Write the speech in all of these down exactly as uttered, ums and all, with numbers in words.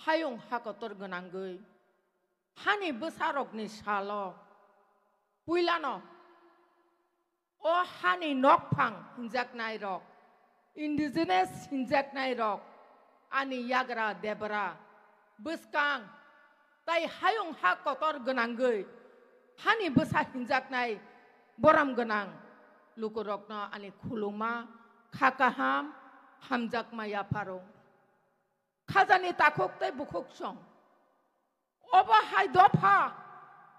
hayung hakotor gwnangwi hani bwsarokni salo puilano o hani nokphang hinjaknairok, indigenous hinjaknairok, ani yagra debra, bwskang, tai hayung ha kotor gwnangwi hani bwsa hinjaknai borom gwnang lukurokno ani khuluma, kha kaham, hamjakma yapharo. Khajani takhuk tei bukhuk song. Obo hai dopha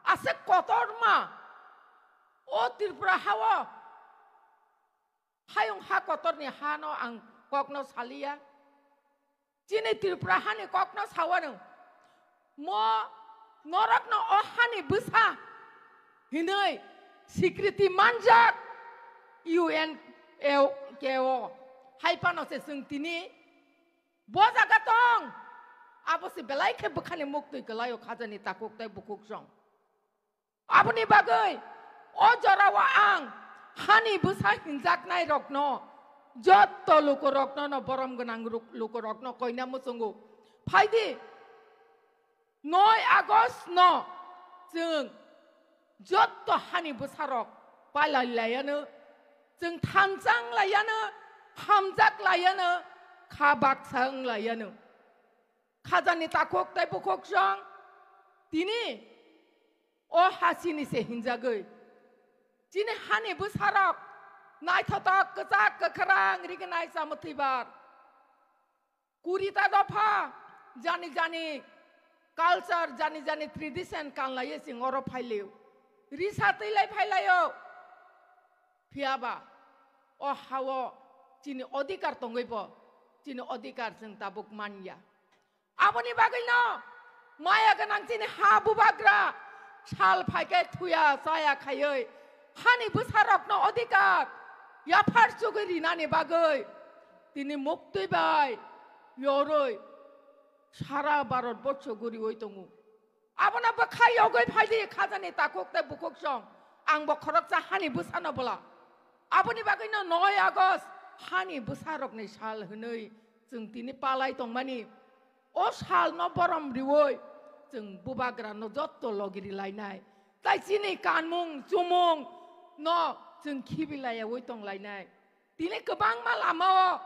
aswk kotorma. O Tripura hao hayung ha kotorni hano ang kokno saliya. Chini Tripura hani kokno sawano. Mo norokno o hani bwsa hinwi sikriti manjak U N K O. Hai phano se chwng tini bo jaga tong. Abo se belai khe bwkhani muktwi kwlaio khajani takhuk tei bukhuk song. Aboni bagwi o jorao ang hani bwsa hinjaknai rokno, jotto lukurokno no borom gwnang ruk-, lukurokno koina muchungo. Phaidi noi August no chwng jotto hani bwsarok palai laiano, chwng thansa wng laiano, hamjak laiano, kha baksa wng laiano. Khajani takhuk tei bukhuk song tini o ha chini se hinjagwi. Chini hani bwsarok naithotok, kwchak, kwkhrang, rignai, chamwthwibar. Kurita dopha jani jani culture, jani jani tradition kanlaiwi chwng oro phailio. Risa twilai phailaio. Phiyaba o hao chini odhikar tongwibo chini odhikar chwng tabuk manya. Aboni bagwino maya gwnang chini ha bubagra sal phaikhe thuya chaya khaiwi hani bwsarokno odhikar yaphar chugwi rinani bagwi tini muktwi bai yorwi sara Bharat borsho guriwi tongo. Abono bwkha yogwi phaidi khajani takhuk tei bukhuk song. Ang bo khoroksa hani bwsano bwla. Aboni bagwino noi August hani bwsarokni sal hwnwi chwng tini palai tongmani. O salno borom riwi chwng bubagrano jotto logi rilainai. Tai chini kanmung chumung no chwng khibi laiyawi tonglainai. Tini kwbangma lamao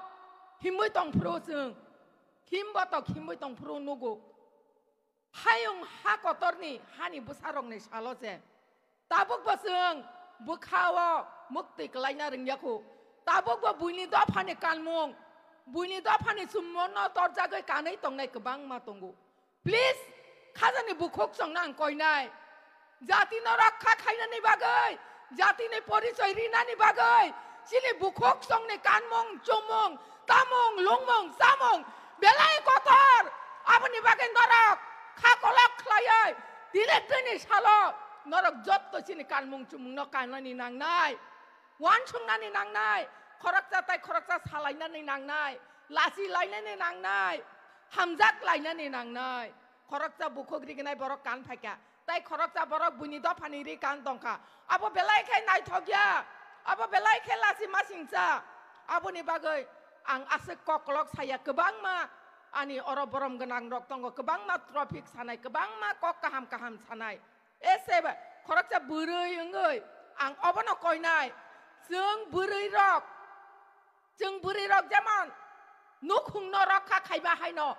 himwi tongphuru chwng. Himbo tok himwi tongphuru nugo. Hayung ha kotorni hani bwsarokni salo se tabukbo chwng bwkhao muktwi kwlaina rwngya khu. Tabukbo buini dophani kanmung, buini dophani chumungno torjagwi kanwi tongnai kwbangma tongo. Please, khajani bukhuk songno ang koinai. Jatino rokha khainani bagwi, jatini porichoi rinani bagwi, chini bukhuk songni kanmung, chumung, tamung, lungmung, chamung belai kotor. Aboni bagwi norok kha kolok khlaiwi tini tini salo norok jotto chini kanmung chumungno kanani nangnai. Uansuknani nangnai, khoroksa tai khoroksa salainani nangnai, lachi lainani nangnai, hamjak lainani nangnai. Khoroksa bukhuk rignai borok kan phaikha, tai khoroksa borok buini dophani ri kan tongkha. Abo belai khe naithokya, abo belai khe lachi masingcha. Aboni bagwi ang aswk koklok saya kwbangma ani oro borom gwnang rok tongo, kwbangma traffic sanai, kwbangma kok kaham kaham sanai. Ese ba, khoroksa bwrwi wngwi ang obono koinai. Chwng bwrwi rok, chwng bwrwi rok jemon nukhungno rokha khaiba haino,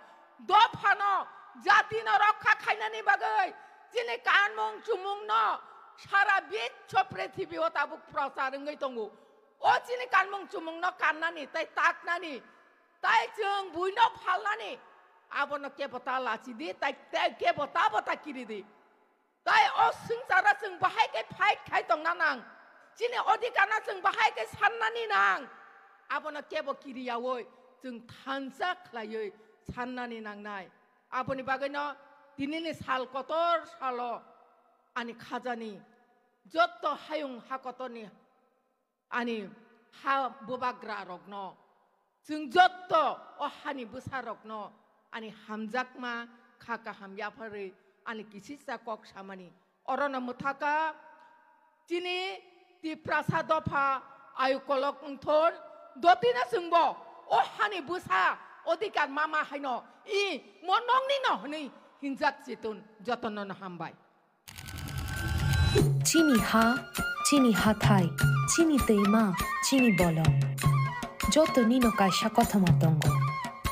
dophano, jatino rokha khainani bagwi chini kanmung chumungno sara biswo prithibio tabuk prochar wngwi tongo. O chini kanmung chumungno kannani tai taknani, tai chwng buino phalnani, abono kebo ta lachidi, tai, tai kebo ta bo ta kiridi. Tai o swngchara chwng bahai khe fight khai tongna nang. Chini odhikarno chwng bahai khe sannani nang. Abono kebo kiriyaui chwng thansa khlaiwi sannani nangnai. Aboni bagwino tinini sal kotor salo ani khajani jotto hayung ha kotorni ani ha bubagra rokno, chwng jotto o hani bwsa rokno ani hamjakma kha kaham yapharwi ani kisisa kok samani. Orono mwthaka chini Tiprasa dopha ayu kolok wngthon dotino chwngbo o hani bwsa Odhikar mama haino i mo nongni no hwnwi hinjak chitun jotono no hambai. Chini ha, chini hathai, chini twima, chini bolong. Joto nino kaisa kothoma tongo.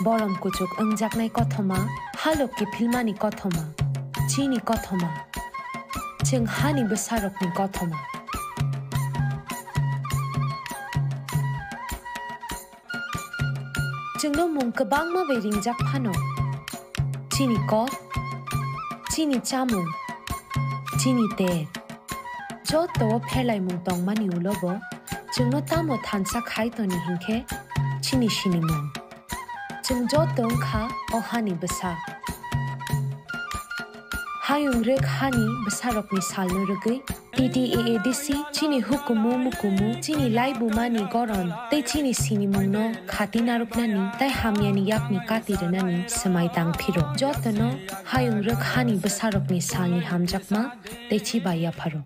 Borom kuchuk wngjaknai kothoma, halok kiphilmani kothoma, chini kothoma. Chwng hani bwsarokni kothoma. Chwngno mung kwbangma bai ringjak phano. Chini kok, chini chamung, chini ter. Joto o pherlaimung tongmani ulo bo chwngno tamo thansa khai toni hinkhe chini sinimung. Chwng joto wngkha o hani bwsa. Hayung rwk hani bwsarokni salno rwgwi T T A A D C chini hukumu mukumu, chini laibumani goron tei chini sinimungno khati narwknani tei hamyani yakni kati rwnani swmai tang phiro. Jotono hayung rwk hani bwsarokni salni hamjakma tei chiba yapharo.